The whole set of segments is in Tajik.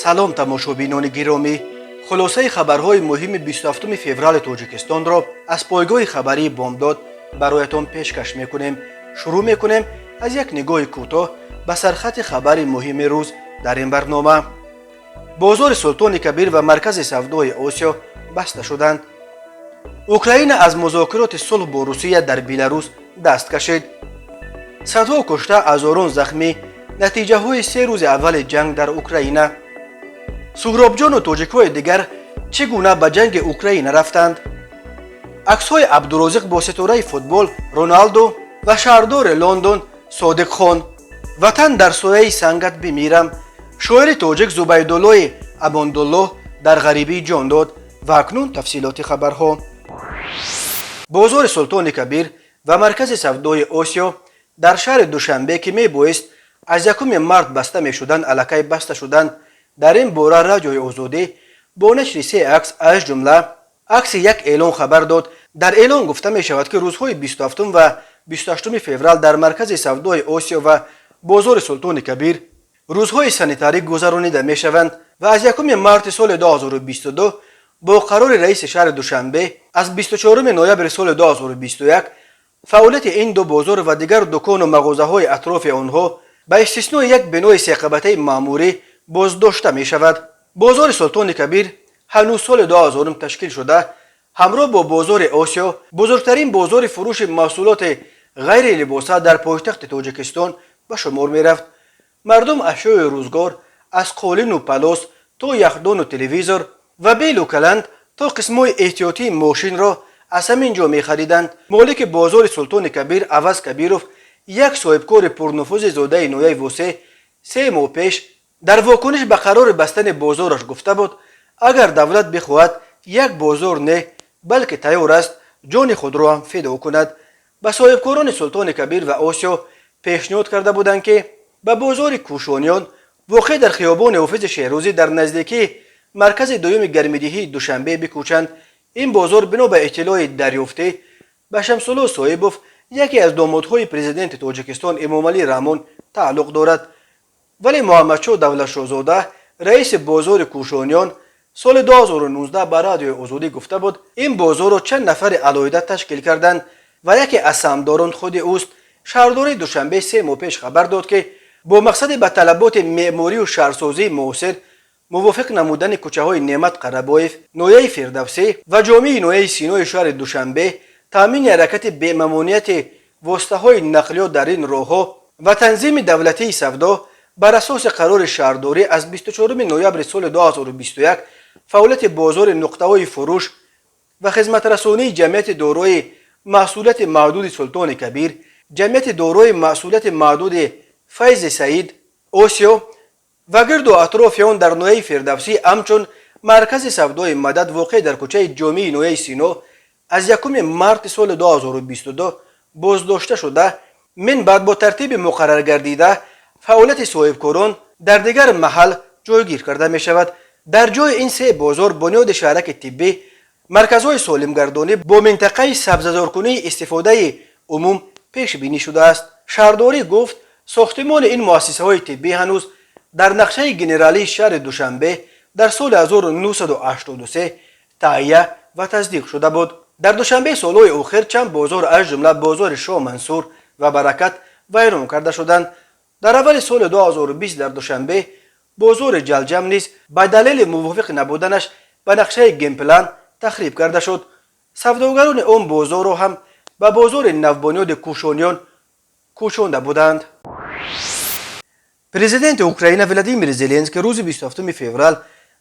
Салом, тамошобинони гиромӣ! Хулосаи хабарҳои муҳими 27 феврали Тоҷикистонро аз пойгоҳи хабарии «Бомдод» бароятон пешкаш мекунем. Шурӯъ мекунем аз як нигоҳи кӯтоҳ ба сархати хабари муҳими рӯз дар ин барнома. Бозори Султони Кабир ва маркази савдои Осиё баста шуданд. Украина аз музокироти сулҳ бо Русия дар Беларус даст кашид. Садҳо кушта, ҳазорон захмӣ: натиҷаҳои 3 рӯзи аввали ҷанг дар Украина. Суҳробҷону тоҷикҳои дигар чӣ гуна ба ҷанги Украина рафтанд? Аксҳои Абдурозиқ бо ситораи футбол Роналдо ва шаҳрдори Лондон Содиқхон. Ватан, дар сояи сангат бимирам. Шоири тоҷик Зубайдуллои Абондуллоҳ дар ғарибӣ ҷон дод. Ва акнун тафсилоти хабарҳо. Бозори Султони Кабир ва маркази савдои Осиё дар шаҳри Душанбе, ки мебоист аз 1 март баста мешуданд, аллакай баста шуданд. Дар ин бора Радиои Озодӣ бо нашри се акс, аз ҷумла акси як эълон, хабар дод. Дар эълон гуфта мешавад, ки рӯзҳои 27 ва 28 феврал дар маркази савдои Осиё ва бозори Султони Кабир рӯзҳои санитарӣ гузаронида мешаванд ва аз 1 марти соли 2022 бо қарори раиси шаҳри Душанбе аз 24 ноябри соли 2021 фаъолияти ин ду бозор ва дигар дукону мағозаҳои атрофи онҳо, ба истиснои як бинои секабатаи маъмурӣ, боздошта мешавад. Бозори Султони Кабир ҳанӯз соли 2000 ташкил шуда, ҳамроҳ бо бозори Осиё бузургтарин бозори фурӯши маҳсулоти ғайри либоса дар пойтахти Тоҷикистон ба шумор мерафт. Мардум ашёи рӯзгор, аз қолину палос то яхдону телевизор ва белу каланд то қисмҳои эҳтиётии мошинро аз ҳамин ҷо мехариданд. Молики бозори Султони Кабир Аваз Кабиров, як соҳибкори пурнуфузи зодаи ноҳияи Восе, 3 моҳ пеш дар вокуниш ба қарори бастани бозораш гуфта буд, агар давлат бихоҳад, як бозор не, балки тайёр аст ҷони худро ҳам фидо кунад. Ба соҳибкорони Султони Кабир ва Осиё пешниҳод карда буданд, ки ба бозори Кӯшониён, воқеъ дар хиёбони Ҳофизи Шерӯзӣ дар наздикии маркази дуюми гармидиҳии Душанбе, бикӯчанд. Ин бозор, бино ба иттилои дарёфтӣ, ба Шамсулло Соҳибов, яке аз домодҳои президенти Тоҷикистон Эмомалӣ Раҳмон, тааллуқ дорад. Вале Муҳаммадшоҳ Давлатшоҳзода, раиси бозори Кӯшониён, соли 2019 ба Радиои Озодӣ гуфта буд, ин бозорро чанд нафари алоҳида ташкил карданд ва яке аз саҳмдорон худи ӯст. Шаҳрдории Душанбе 3 моҳ пеш хабар дод, ки бо мақсади ба талаботи меъморию шаҳрсозии муосир мувофиқ намудани кӯчаҳои Неъмат Қарабоев, ноҳияи Фирдавсӣ, ва Ҷомии ноҳияи Синои шаҳри Душанбе, таъмини ҳаракати бемамониати воситаҳои нақлиёт дар ин роҳҳо ва танзими давлатии савдо, бар асоси қарори шаҳрдорӣ аз 24 ноябри соли 2021 фаъолияти бозори нуқтаҳои фурӯш ва хизматрасонии ҷамъияти дорои масъулияти маҳдуди Султони Кабир, ҷамъияти дорои масъулияти маҳдуди Файзи Саид, Осиё ва гирду атрофи он дар ноҳияи Фирдавсӣ, ҳамчун маркази савдои Мадад, воқеъ дар кӯчаи Ҷомии ноҳияи Сино, аз 1 марти соли 2022 боздошта шуда, мин баъд бо тартиби муқарраргардида фаъолияти соҳибкорон дар дигар маҳал ҷойгир карда мешавад. Дар ҷои ин се бозор бунёди шаҳраки тиббӣ, марказҳои солимгардонӣ бо минтақаи сабзазоркунии истифодаи умум пешбинӣ шудааст. Шаҳрдорӣ гуфт, сохтимони ин муассисаҳои тиббӣ ҳанӯз дар нақшаи генералии шаҳри Душанбе дар соли 1983 таҳия ва тасдиқ шуда буд. Дар Душанбе солҳои охир чанд бозор, аз ҷумла бозори Шоҳ Мансур ва Баракат, вайрон карда шуданд. Дар аввали соли 2020 дар Душанбе бозори Ҷалҷам низ ба далели мувофиқ набуданаш ба нақшаи генплан тахриб карда шуд. Савдогарони он бозорро ҳам ба бозори навбунёди Кӯшониён кӯчонда буданд. Президенти Украина Владимир Зеленский рӯзи 27 феврал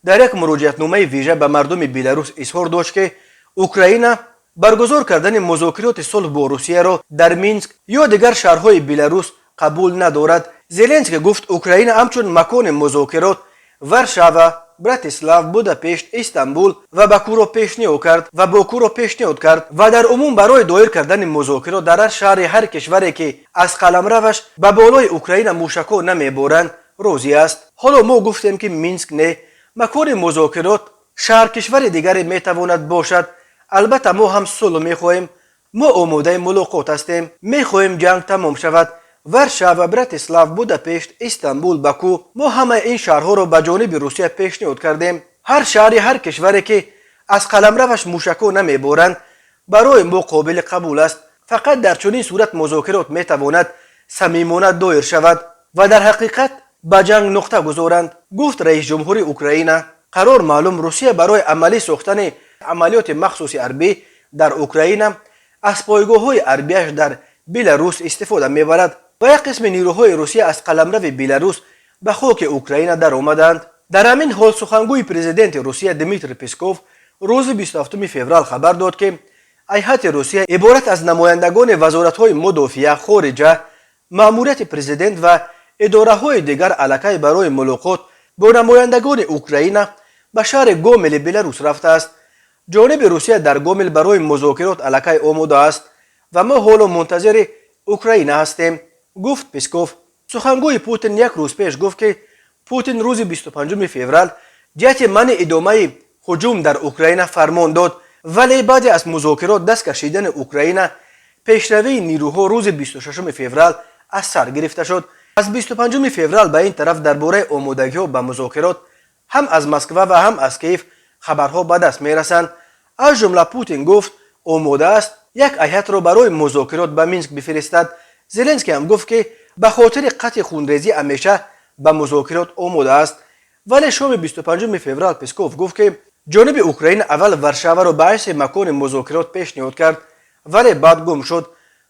дар як муроҷиатномаи вижа ба мардуми Беларус изҳор дошт, ки Украина баргузор кардани музокироти сулҳ бо Русияро дар Минск ё дигар шаҳрҳои Беларус қабул надорад. Зеленский гуфт, Украина ҳамчун макони музокирот Варшава, Братислав, Будапешт, Истанбул ва Бакуро пешниҳод кард ва дар умум барои доир кардани музокирот дар ҳар шаҳри ҳар кишваре, ки аз қаламраваш ба болои Украина мушакҳо намеборанд, розӣ аст. Ҳоло мо гуфтем, ки Минск не, макони музокирот шаҳр кишвари дигаре метавонад бошад. Албатта, мо ҳам сулҳ мехоҳем. Мо омодаи мулоқот ҳастем. Мехоҳем ҷанг тамом шавад. Варшава, Братислав, Будапешт, Истанбул, Баку. Мо ҳамаи ин шаҳрҳоро ба ҷониби Русия пешниҳод кардем. Ҳар шаҳри ҳар кишваре, ки аз қаламраваш мушакҳо намеборанд, барои мо қобили қабул аст. Фақат дар чунин сурат музокирот метавонад самимона доир шавад ва дар ҳақиқат ба ҷанг нуқта гузоранд, гуфт раисҷумҳури Украина. Қарор маълум, Русия барои амалӣ сохтани амалиёти махсуси ҳарбӣ дар Украина аз пойгоҳҳои ҳарбиаш дар Беларус истифода мебарад ва як қисми нирӯҳои Русия аз қаламрави Беларус ба хоки Украина даромаданд. Дар ҳамин ҳол сухангӯи президенти Русия Дмитрий Песков рӯзи 27 феврал хабар дод, ки ҳайати Русия иборат аз намояндагони вазоратҳои мудофиа, хориҷа, маъмурияти президент ва идораҳои дигар аллакай барои мулоқот бо намояндагони Украина ба шаҳри Гомели Беларус рафтааст. Ҷониби Русия дар Гомел барои музокирот аллакай омода аст ва мо ҳоло мунтазири Украина ҳастем, гуфт Песков. Сухангӯи Путин як рӯз пеш гуфт, ки Путин рӯзи 25 феврал ҷиҳати манъи идомаи ҳуҷум дар Украина фармон дод, вале баъде аз музокирот даст кашидани Украина пешравии нирӯҳо рӯзи 26 феврал аз сар гирифта шуд. Аз 25 феврал ба ин тараф дар бораи омодагиҳо ба музокирот ҳам аз Москва ва ҳам аз Киев хабарҳо ба даст мерасанд. Аз ҷумла Путин гуфт, омода аст як ҳайатро барои музокирот ба Минск бифиристад. Зеленский ҳам гуфт, ки ба хотири қатъи хунрезӣ ҳамеша ба музокирот омода аст. Вале шоми 25 феврал Песков гуфт, ки ҷониби Украина аввал Варшаваро ба ҳайси макони музокирот пешниҳод кард, вале баъд гум шуд.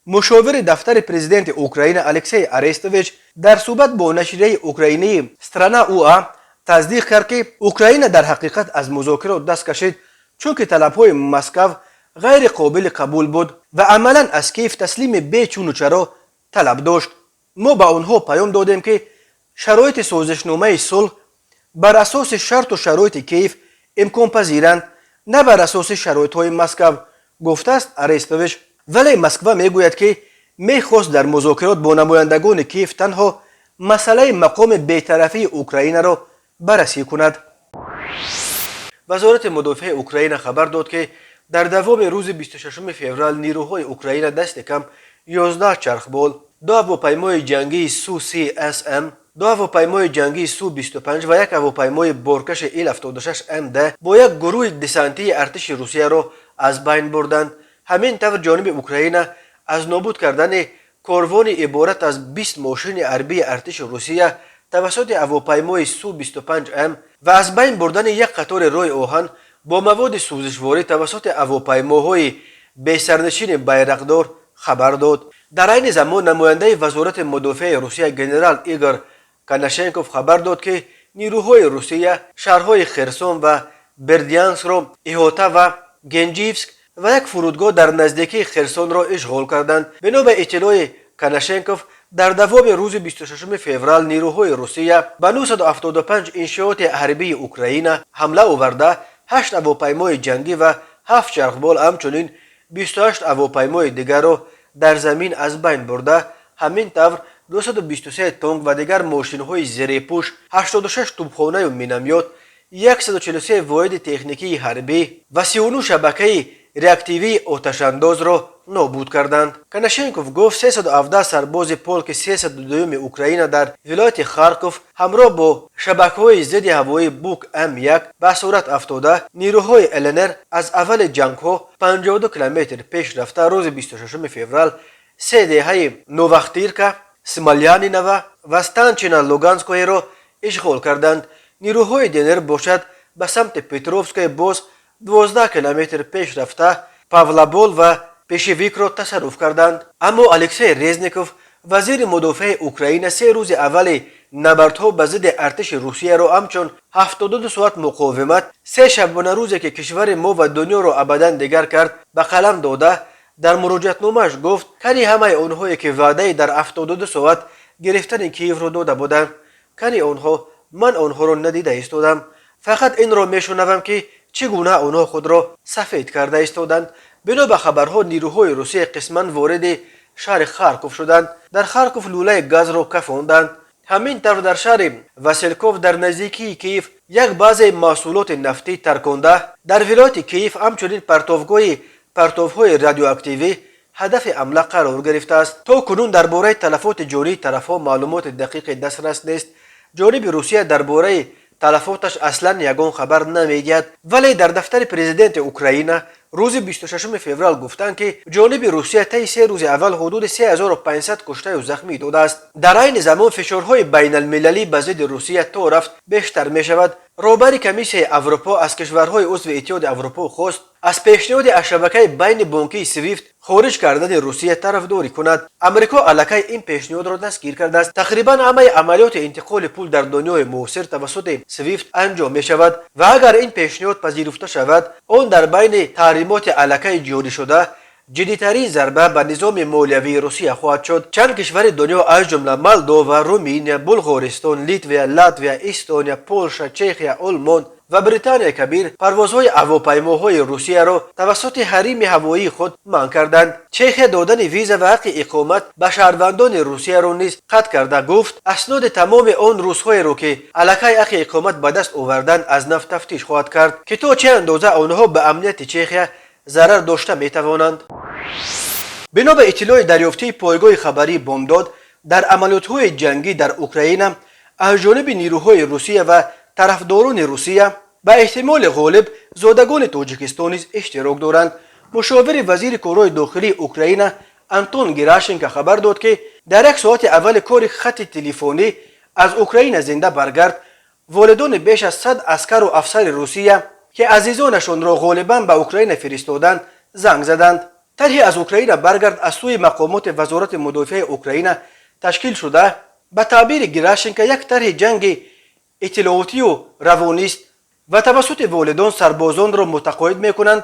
Мушовири дафтари президенти Украина Алексей Арестович дар суҳбат бо нашрияи украинии Страна УА тасдиқ кард, ки Украина дар ҳақиқат аз музокирот даст кашид, чунки талабҳои Москав ғайри қобили қабул буд ва амалан аз Киев таслими бечуну чаро талаб дошт. Мо ба онҳо паём додем, ки шароити созишномаи сулҳ бар асоси шарту шароити Киев имконпазиранд, на бар асоси шароитҳои Москав, гуфтааст Арестович. Вале Москва мегӯяд, ки мехост дар музокирот бо намояндагони Киев танҳо масъалаи мақоми бетарафии Украинаро баррасӣ кунад. Вазорати мудофиаи Украина хабар дод, ки дар давоми рӯзи 26 феврал нирӯҳои Украина дасти кам 11 чархбол, ду ҳавопаймои ҷангии Су 30 СМ, ду ҳавопаймои ҷангии Су 25 ва як ҳавопаймои боркаши Ил 76 МД бо як гурӯҳи десантии артиши Русияро аз байн бурданд. Ҳамин тавр ҷониби Украина аз нобуд кардани корвони иборат аз 20 мошини ҳарбии артиши Русия тавассути ҳавопаймои Су 25 М ва аз байн бурдани як қатори роҳи оҳан бо маводи сӯзишворӣ тавассути ҳавопаймоҳои бесарнишини Байрақдор хабар дод. Дар айни замон намояндаи вазорати мудофиаи Русия генерал Игор Конашенков хабар дод, ки нирӯҳои Русия шаҳрҳои Херсон ва Бердянскро иҳота ва Геническ ва як фурудгоҳ дар наздикии Херсонро ишғол карданд. Бино ба иттилои Конашенков, дар давоми рӯзи 26 феврал нирӯҳои Русия ба 975 иншиоти ҳарбии Украина ҳамла оварда, 8 ҳавопаймои ҷангӣ ва 7 чархбол, ҳамчунин 28 ҳавопаймои дигарро дар замин аз байн бурда, ҳамин тавр 223 танк ва дигар мошинҳои зерепӯш, 86 тӯбхонаю миномёт, 143 воҳиди техникии ҳарбӣ ва 39 шабакаи реактивии оташандозро нобуд карданд. Конашенков гуфт, 317 сарбози полки 302 Украина дар вилояти Харков ҳамроҳ бо шабакаҳои зидди ҳавоии Бук М1 ба асорат афтода. Нирӯҳои ЛНР аз аввали ҷангҳо 52 километр пеш рафта, рӯзи 26 феврал се деҳаи Новоохтирка, Смольянинова ва Станица Луганскоеро ишғол карданд. Нирӯҳои ДНР бошад, ба самти Петровское боз 12 километр пеш рафта, Павлополь ва Пищевикро тасарруф карданд. Аммо Алексей Резников, вазири мудофиаи Украина, се рӯзи аввали набардҳо ба зидди артиши Русияро ҳамчун 72 соат муқовимат, се шабонарӯзе, ки кишвари мо ва дунёро абадан дигар кард, ба қалам дода, дар муроҷиатномааш гуфт: «Кани ҳамаи онҳое, ки ваъдаи дар 72 соат гирифтани Киевро дода буданд? Кани онҳо? Ман онҳоро надида истодам. Фақат инро мешунавам, ки чӣ гуна онҳо худро сафед карда истоданд». Бино ба хабарҳо, нирӯҳои Русия қисман вориди шаҳри Харков шуданд, дар Харков лӯлаи газро кафонданд. Ҳамин тавр дар шаҳри Василков дар наздикии Киев як базаи маҳсулоти нафтӣ тарконда, дар вилояти Киев ҳамчунин партовгоҳи партовҳои радиоактивӣ Ҳадафи ҳамла қарор гирифтааст. То кунун дар бораи талафоти ҷонии тарафҳо маълумоти дақиқе дастрас нест. Ҷониби Русия дар бораи талафоташ аслан ягон хабар намедиҳад, вале дар дафтари президенти Украина рӯзи 26 феврал гуфтанд, ки ҷониби Русия таи 3 рӯзи аввал ҳудуди 3500 куштаю захмӣ додааст. Дар айни замон фишорҳои байналмилалӣ ба зидди Русия то рафт бештар мешавад. Роҳбари Комиссияи Аврупо аз кишварҳои узви Иттиҳоди Аврупо хост, аз пешниҳоди аз шабакаи байни бонкии Свифт хориҷ кардани Русия тарафдорӣ кунад. Амрико аллакай ин пешниҳодро дастгир кардааст. Тақрибан ҳамаи амалиёти интиқоли пул дар дунёи муосир тавассути Свифт анҷом мешавад ва агар ин пешниҳод пазируфта шавад, он дар байни таҳримоти аллакай ҷорӣшуда ҷиддитарин зарба ба низоми молиявии Русия хоҳад шуд. Чанд кишвари дунё, аз ҷумла Молдова, Руминия, Булғористон, Литвия, Латвия, Эстония, Полша, Чехия, Олмон ва Британияи Кабир, парвозҳои ҳавопаймоҳои Русияро тавассути ҳарими ҳавоии худ манъ карданд. Чехия додани виза ва ҳаққи иқомат ба шаҳрвандони Русияро низ қатъ карда, гуфт, асноди тамоми он русҳоеро, ки аллакай ҳаққи иқомат ба даст оварданд, аз нав тафтиш хоҳад кард, ки то чӣ андоза онҳо ба амнияти Чехия зарар дошта метавонанд. Бино ба иттилои дарёфтии пойгоҳи хабарии Бомдод, дар амалиётҳои ҷангӣ дар Украина аз ҷониби нирӯҳои Русия ва тарафдорони Русия ба эҳтимоли ғолиб зодагони Тоҷикистон низ иштирок доранд. Мушовири вазири корҳои дохилии Украина Антон Герашенко хабар дод, ки дар як соати аввали кори хати телефонӣ «Аз Украина зинда баргард» волидони беш аз 100 аскару афсари Русия, ки азизонашонро ғолибан ба Украина фиристоданд, занг заданд. Тарҳи «Аз Украина баргард» аз сӯи мақомоти Вазорати мудофиаи Украина ташкил шуда, ба таъбири Герашенко, як тарҳи ҷанги иттилоотию равонист ва тавассути волидон сарбозонро мутақоид мекунанд,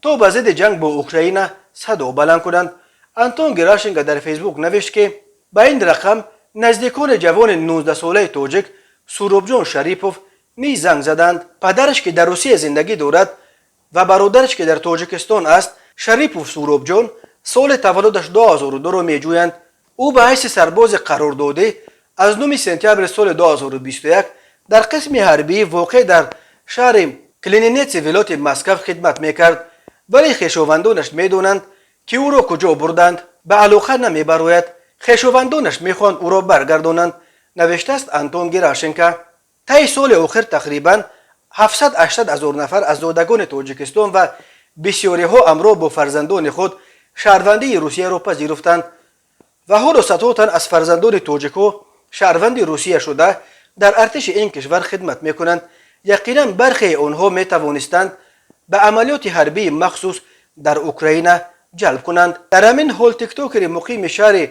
то ба зидди ҷанг бо Украина садо баланд кунанд. Антон Герашенко дар Фейсбук навишт, ки ба ин рақам наздикони ҷавони 19-солаи тоҷик Суробҷон Шарипов низ занг заданд. Падараш, ки дар Русия зиндагӣ дорад, ва бародараш, ки дар Тоҷикистон аст, Шарипов Суробҷон, соли таваллудаш 2002-ро меҷӯянд. Ӯ ба ҳайси сарбози қарордодӣ аз 9 сентябри соли 2021 дар қисми ҳарбии воқеъ дар шаҳри Клининетси вилояти Москав хидмат мекард, вале хешовандонаш медонанд, ки ӯро куҷо бурданд, ба алоқа намебарояд. Хешовандонаш мехоҳанд ӯро баргардонанд, навиштааст Антон Герашенко. Таи соли охир тақрибан 780 ҳазор нафар аз зодагони Тоҷикистон ва бисёриҳо ҳамроҳ бо фарзандони худ шаҳрвандии Русияро пазируфтанд ва ҳоло садҳо тан аз фарзандони тоҷикҳо шаҳрванди Русия шуда, дар артиши ин кишвар хидмат мекунанд. Яқинан, бархеи онҳо метавонистанд ба амалиёти ҳарбии махсус дар Украина ҷалб кунанд. Дар ҳамин ҳол тиктокери муқими шаҳри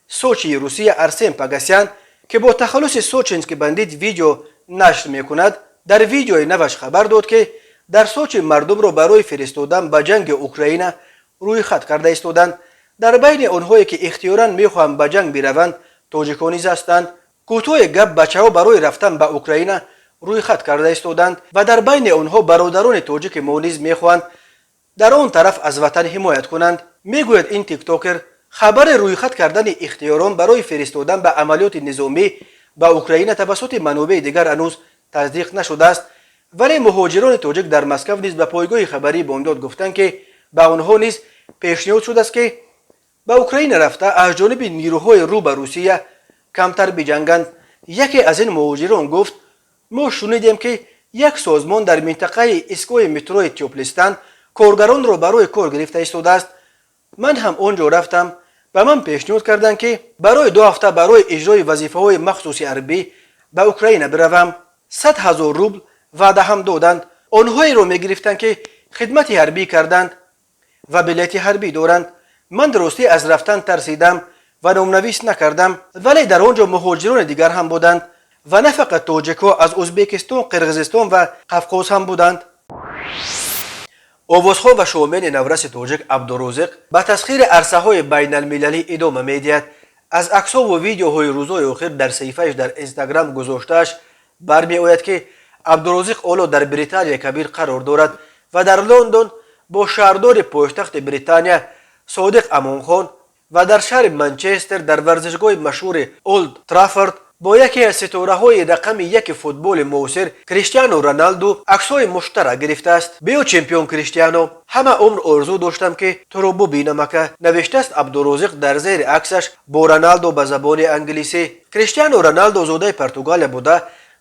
Сочии Русия Арсен Пагасян, ки бо тахаллуси «Сочинский бандит» видео нашр мекунад, дар видеои наваш хабар дод, ки дар Сочи мардумро барои фиристодан ба ҷанги Украина рӯйхат карда истоданд. Дар байни онҳое, ки ихтиёран мехоҳанд ба ҷанг бираванд, тоҷикон низ ҳастанд. Кӯтоҳи гап, бачаҳо барои рафтан ба Украина рӯйхат карда истоданд ва дар байни онҳо бародарони тоҷики мо низ мехоҳанд дар он тараф аз ватан ҳимоят кунанд, мегӯяд ин тиктокер. Хабари рӯйхат кардани ихтиёрон барои фиристодан ба амалиёти низомӣ ба Украина тавассути манобеи дигар ҳанӯз тасдиқ нашудааст, вале муҳоҷирони тоҷик дар Москав низ ба пойгоҳи хабарии Бомдод гуфтанд, ки ба онҳо низ пешниҳод шудааст, ки ба Украина рафта, аз ҷониби нирӯҳои рӯ ба Русия камтар биҷанганд. Яке аз ин муҳоҷирон гуфт: «Мо шунидем, ки як созмон дар минтақаи истгоҳи метрои Тёплый Стан коргаронро барои кор гирифта истодааст. Ман ҳам он ҷо рафтам. Ба ман пешниҳод карданд, ки барои 2 ҳафта барои иҷрои вазифаҳои махсуси ҳарбӣ ба Украина биравам. 100 000 рубл ваъда ҳам доданд. Онҳоеро мегирифтанд, ки хидмати ҳарбӣ карданд ва билети ҳарбӣ доранд. Ман ростӣ аз рафтан тарсидам ва номнавис накардам, вале дар он ҷо муҳоҷирони дигар ҳам буданд ва на фақат тоҷикҳо, аз Ӯзбекистон, Қирғизистон ва Қавқоз ҳам буданд». Овозхон ва шоумени навраси тоҷик Абдурозиқ ба тасхири арсаҳои байналмилалӣ идома медиҳад. Аз аксову видеоҳои рӯзҳои охир дар саҳифааш дар Инстаграм гузоштааш бармеояд, ки Абдурозиқ ҳоло дар Британияи Кабир қарор дорад ва дар Лондон бо шаҳрдори пойтахти Британия Содиқ Амонхон ва дар шаҳри Манчестер дар варзишгоҳи машҳури Олд Траффорд Бо яке аз ситораҳои рақами яки футболи муосир, Криштиану Роналду, аксҳои муштарак гирифтааст. «Биё, чемпион Криштиано, ҳама умр орзу доштам, ки туро бубинам, ака», навиштааст Абдурозиқ дар зери аксаш бо Роналдо ба забони англисӣ. Криштиану Роналдо зодаи Португалия буда,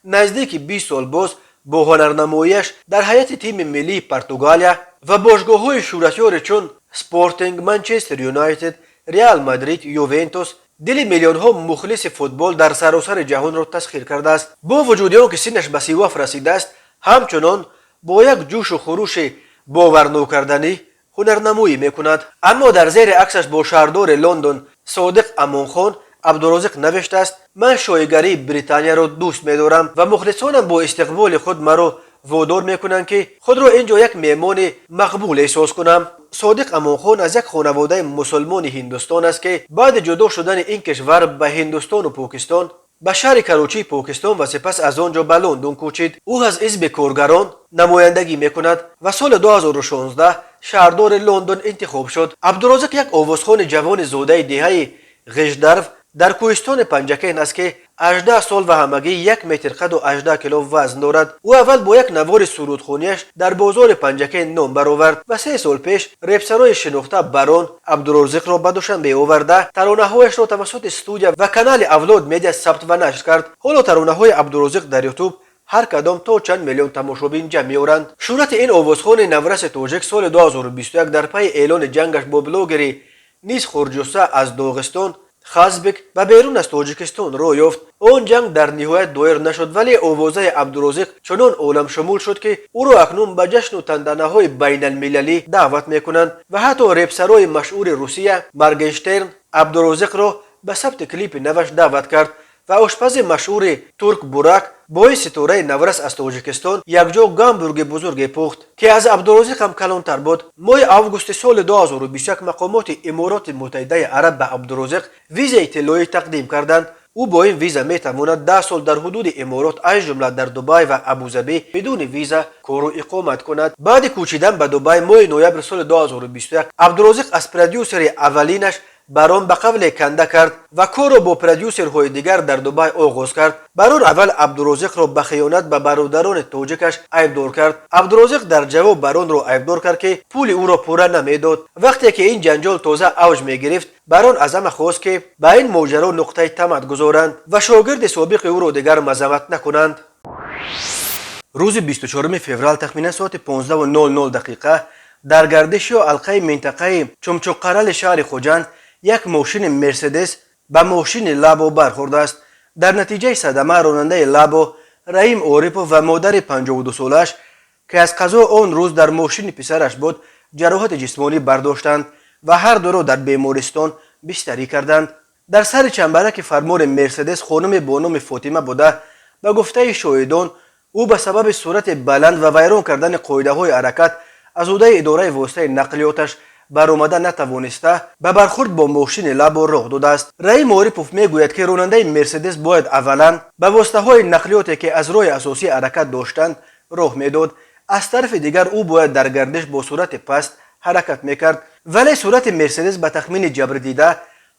наздики 20 сол боз бо ҳунарнамоияш дар ҳайати тими миллии Португалия ва бошгоҳҳои шӯҳратёре чун Спортинг, Манчестер Юнайтед, Реал Мадрид, Ювентус дили миллионҳо мухлиси футбол дар саросари ҷаҳонро тасхир кардааст. Бо вуҷуди он ки синнаш ба 37 расидааст, ҳамчунон бо як ҷӯшу хурӯши боварнокарданӣ ҳунарнамоӣ мекунад. Аммо дар зери аксаш бо шаҳрдори Лондон Содиқ Амонхон Абдурозиқ навиштааст: «Ман шоҳигарии Британияро дӯст медорам ва мухлисонам бо истиқболи худ маро водор мекунанд, ки худро ин ҷо як меҳмони мақбул эҳсос кунам». Содиқ Амонхон аз як хонаводаи мусулмони Ҳиндустон аст, ки баъди ҷудо шудани ин кишвар ба Ҳиндустону Покистон ба шаҳри Карочии Покистон ва сипас аз он ҷо ба Лондон кӯчид. Ӯ аз ҳизби коргарон намояндагӣ мекунад ва соли 2016 шаҳрдори Лондон интихоб шуд. Абдурозиқ як овозхони ҷавони зодаи деҳаи Ғиждарв дар кӯҳистони Панҷакент аст, ки 18 сол ва ҳамагӣ 1 метр қаду 18 кило вазн дорад. Ӯ аввал бо як навори сурудхонияш дар бозори Панҷакент ном баровард ва 3 сол пеш репсарои шинохта Барон Абдурозиқро ба Душанбе оварда, таронаҳояшро тавассути студия ва канали Авлод Медиа сабт ва нашр кард. Ҳоло таронаҳои Абдурозиқ дар Ютуб ҳар кадом то чанд миллион тамошобин ҷамъ меоранд. Шӯҳрати ин овозхони навраси тоҷик соли 2021 дар пайи эълони ҷангаш бо блогери низ хурҷуса аз Доғистон Хазбек ба берун аз Тоҷикистон роҳ ёфт. Он ҷанг дар ниҳоят доир нашуд, вале овозаи Абдурозиқ чунон оламшумул шуд, ки ӯро акнун ба ҷашну тантанаҳои байналмилалӣ даъват мекунанд ва ҳатто репсарои машҳури Русия Моргенштерн Абдурозиқро ба сабти клипи наваш даъват кард ва ошпази машҳури турк Бурак бо ин ситораи наврас аз Тоҷикистон якҷо гамбурги бузурге пухт, ки аз Абдурозиқ ҳам калонтар буд. Моҳи августи соли 2021 мақомоти Имороти Муттаҳидаи Араб ба Абдурозиқ визаи тиллоӣ тақдим карданд. Ӯ бо ин виза метавонад 10 сол дар ҳудуди Иморот, аз ҷумла дар Дубай ва Абузабӣ, бидуни виза кору иқомат кунад. Баъди кӯчидан ба Дубай моҳи ноябри соли 2021 Абдурозиқ аз продюсери аввалинаш Барон ба қавле канда кард ва корро бо продюсерҳои дигар дар Дубай оғоз кард. Барон аввал Абдурозиқро ба хиёнат ба бародарони тоҷикаш айбдор кард. Абдурозиқ дар ҷавоб Баронро айбдор кард, ки пули ӯро пурра намедод. Вақте ки ин ҷанҷол тоза авҷ мегирифт, Барон аз ҳама хост, ки ба ин моҷаро нуқтаи тамад гузоранд ва шогирди собиқи ӯро дигар мазаммат накунанд. Рӯзи 24 феврал тахминан соати 15:00 дақиқа дар гардиши ҳалқаи минтақаи Чумчуққарали шаҳри Хуҷанд як мошини Мерседес ба мошини Лабо бархӯрдааст. Дар натиҷаи садама ронандаи Лабо Раим Орипов ва модари 52-солааш, ки аз қазо он рӯз дар мошини писараш буд, ҷароҳати ҷисмонӣ бардоштанд ва ҳар дуро дар бемористон бистарӣ карданд. Дар сари чамбараки фармони Мерседес хонуме бо номи Фотима буда, ба гуфтаи шоҳидон, ӯ ба сабаби суръати баланд ва вайрон кардани қоидаҳои ҳаракат аз ӯҳдаи идораи воситаи нақлиёташ баромада натавониста, ба бархӯрд бо мошини Лабо роҳ додааст. Раим Орипов мегӯяд, ки ронандаи Мерседес бояд аввалан ба воситаҳои нақлиёте, ки аз роҳи асосӣ ҳаракат доштанд, роҳ медод. Аз тарафи дигар, ӯ бояд дар гардиш бо суръати паст ҳаракат мекард, вале суръати Мерседес ба тахмини ҷабрдида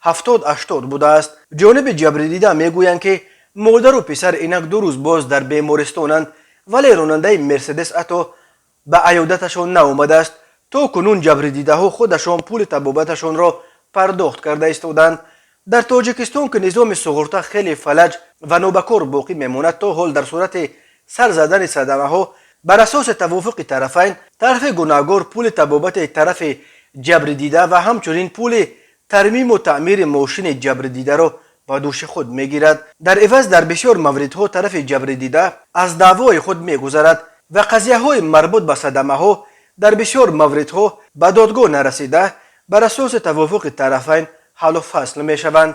70-80 будааст. Ҷониби ҷабрдида мегӯянд, ки модару писар инак 2 рӯз боз дар бемористонанд, вале ронандаи Мерседес ҳатто ба аёдаташон наомадааст. То кунун ҷабрдидаҳо худашон пули табобаташонро пардохт карда истоданд. Дар Тоҷикистон, ки низоми суғурта хеле фалаҷ ва нобакор боқӣ мемонад, то ҳол дар сурати сар задани садамаҳо бар асоси тавофуқи тарафайн тарафи гунаҳгор пули табобати тарафи ҷабрдида ва ҳамчунин пули тармиму таъмири мошини ҷабрдидаро ба дӯши худ мегирад. Дар иваз дар бисёр мавридҳо тарафи ҷабрдида аз даъвои худ мегузарад ва қазияҳои марбут ба садамаҳо дар бисёр мавридҳо ба додгоҳ нарасида, бар асоси тавофуқи тарафайн ҳаллу фасл мешаванд.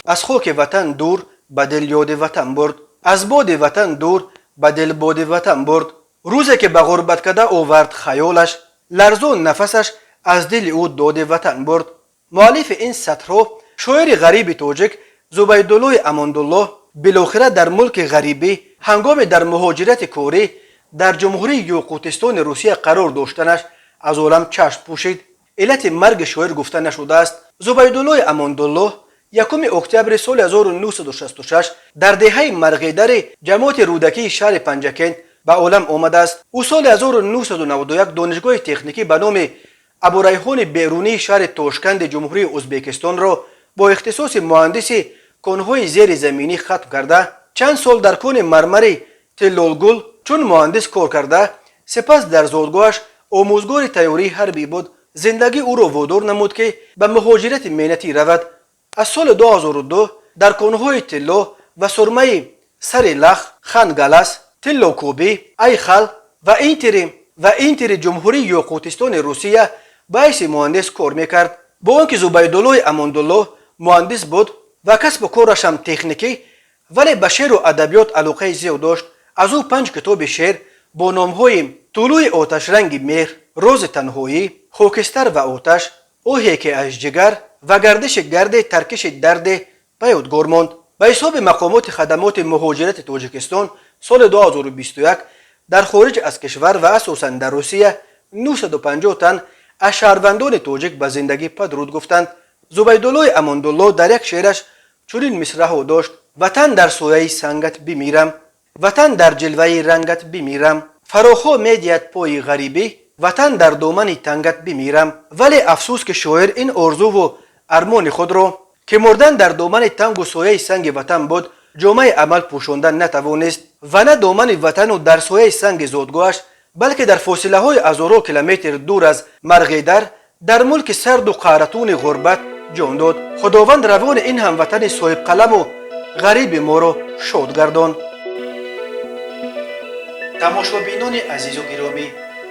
Аз хоки ватан дур ба дил ёди ватан бурд, аз боди ватан дур ба дил боди ватан бурд. Рӯзе ки ба ғурбаткада овард хаёлаш, ларзон нафасаш аз дили ӯ доди ватан бурд. Муаллифи ин сатрҳо шоири ғариби тоҷик Зубайдуллои Амондуллоҳ билохира дар мулки ғарибӣ, ҳангоме дар муҳоҷирати корӣ дар Ҷумҳурии Ёқутистони Русия қарор доштанаш, аз олам чашм пӯшид. Иллати марги шоир гуфта нашудааст. Зубайдуллои Амондуллоҳ 1 октябри соли 1966 дар деҳаи Марғидари ҷамоати Рӯдакии шаҳри Панҷакент ба олам омадааст. Ӯ соли 1991 донишгоҳи техникӣ ба номи Абурайҳони Берунии шаҳри Тошканди Ҷумҳурии Ӯзбекистонро бо ихтисоси муҳандиси конҳои зеризаминӣ хатм карда, чанд сол дар кони мармари Тиллолгул чун муҳандис кор карда, сипас дар зодгоҳаш омӯзгори тайёрии ҳарбӣ буд. Зиндагӣ ӯро водор намуд, ки ба муҳоҷирати меҳнатӣ равад. Аз соли 2002 дар конҳои тилло ва сурмаи Сари Лах, Хангалас, Тиллокӯбӣ, Айхал ва Интери Ҷумҳурии Ёқутистони Русия ба ҳайси муҳандис кор мекард. Бо он ки Зубайдуллои Амондулло муҳандис буд ва касбу корашам техникӣ, вале ба шеъру адабиёт алоқаи зиёд дошт. Аз ӯ панҷ китоби шеър бо номҳои Тулӯи оташранги меҳр, Рози танҳоӣ, Хокистар ва оташ, Оҳе ки аз ҷигар ва Гардиши гарде таркиши дарде ба ёдгор монд. Ба ҳисоби мақомоти хадамоти муҳоҷирати Тоҷикистон, соли 2021 дар хориҷ аз кишвар ва асосан дар Русия 950 тан аз шаҳрвандони тоҷик ба зиндагӣ падруд гуфтанд. Зубайдуллои Амондулло дар як шеъраш чунин мисраҳо дошт: Ватан, дар сояи сангат бимирам, ватан, дар ҷилваи рангат бимирам, фарохҳо медиҳад пои ғарибӣ, ватан, дар домани тангат бимирам. Вале афсӯс, ки шоир ин орзуву армони худро, ки мурдан дар домани тангу сояи санги ватан буд, ҷомаи амал пӯшонда натавонист ва на домани ватану дар сояи санги зодгоҳаш, балки дар фосилаҳои ҳазорҳо километр дур аз Марғидар, дар мулки сарду қаҳратуни ғурбат ҷон дод. Худованд равони ин ҳамватани соҳибқаламу ғариби моро шод гардон. Тамошобинони азизу гиромӣ,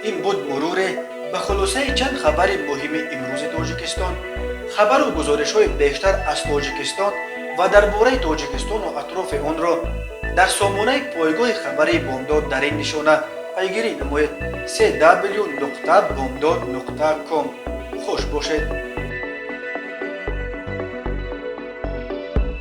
ин буд муруре ба хулосаи чанд хабари муҳими имрӯзи Тоҷикистон. Хабару гузоришҳои бештар аз Тоҷикистон ва дар бораи Тоҷикистону атрофи онро дар сомонаи пойгоҳи хабарии Бомдод дар ин нишона пайгирӣ намоед: cw.bomdod.com. Хуш бошед.